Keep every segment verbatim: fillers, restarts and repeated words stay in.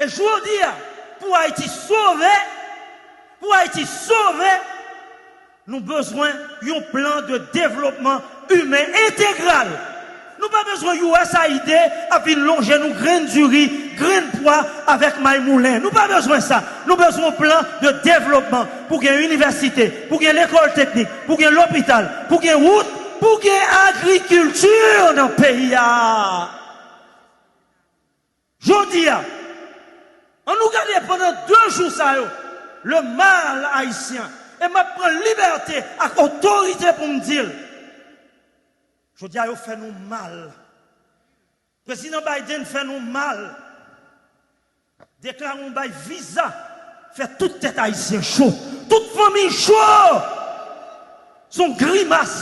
Jodi a, pou Ayiti sove, pou Ayiti sove, nou bezwen yon plan de devlopman imen entegral. Nou pa bezwen U S A I D ap vin lonje nou grenn diri, grenn pwa avèk may moulen. Nou pa bezwen sa. Nou bezwen yon plan de devlopman pou gen inivèsite, pou gen lekòl teknik, pou gen lopital, pou gen wout, pou gen agrikilti nan peyi a. Jodi a, ann nou gade pandan de jou sa yo, le mal ayisyen, e m ap pran libète ak otorite pou m di l. Jodi a, yo fè nou mal. Prezidan Biden fè nou mal. Deklare yon bay viza, fè tout tèt ayisyen cho. Tout fanmi cho. Se yon grimas.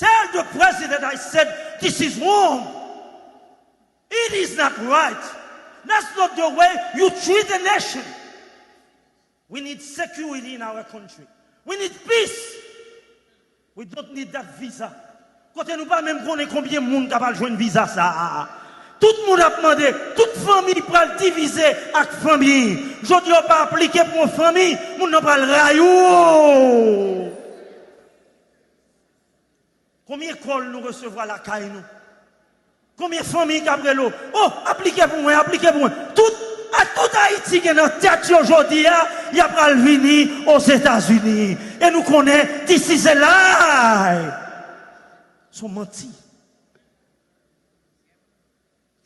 Tell the president I said this is wrong. It is not right. That's not the way you treat a nation. We need security in our country. We need peace. We don't need that visa. Kote nou pa menm konnen konbyen moun k ap al jwenn viza sa a. Tout moun ap mande, tout fanmi pral divize ak fanmi. Jodi a w pa aplike pou yon fanmi, moun nan pral rayi w. Konbyen kòl nou resevwa lakay nou? Konbyen fanmi k ap rele w? Oh, aplike pou mwen, aplike pou mwen. Tout, a tout Ayiti gen nan tèt yo jodi a, y ap pral vini Ozetazini. E nou konnen, this is a lie. Se yon manti.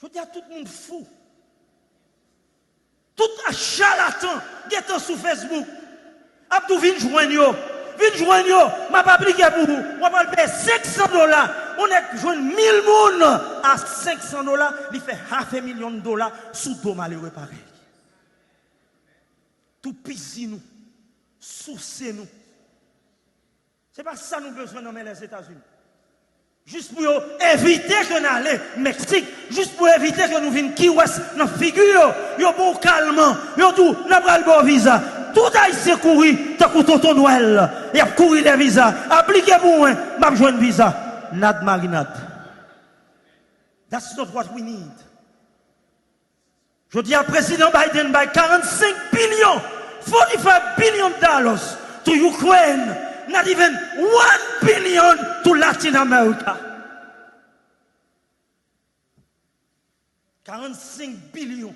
Jodi a, tout moun fou. Tout a chalatan gentan sou Facebook. Ap di w vin jwenn yo. Vin jwenn yo. M ap aplike pou ou. W ap al peye senk san dola. Yon nèg jwenn mil moun a senk san dola. Li fè half a million dola sou do malere parèy. Toupizi nou. Souse nou. Se pa sa nou bezwen nan men Lèzetazini. Jis pou yo evite ke n ale Meksik, jis pou evite ke nou vin Key West nan figi yo, yo ba w kalman, yo di w, "N a pral ba w viza." Tout Ayisyen kouri tankou Tonton Nwèl, y ap kouri dèyè viza. "Aplike pou mwen, m ap jwenn viza." Nad marinad. That's not what we need. Jodi a, Prezidan Biden bay karannsenk bilyon, forty-five billion dollars to Ukraine, not even one billion to Latin America. Karannsenk bilyon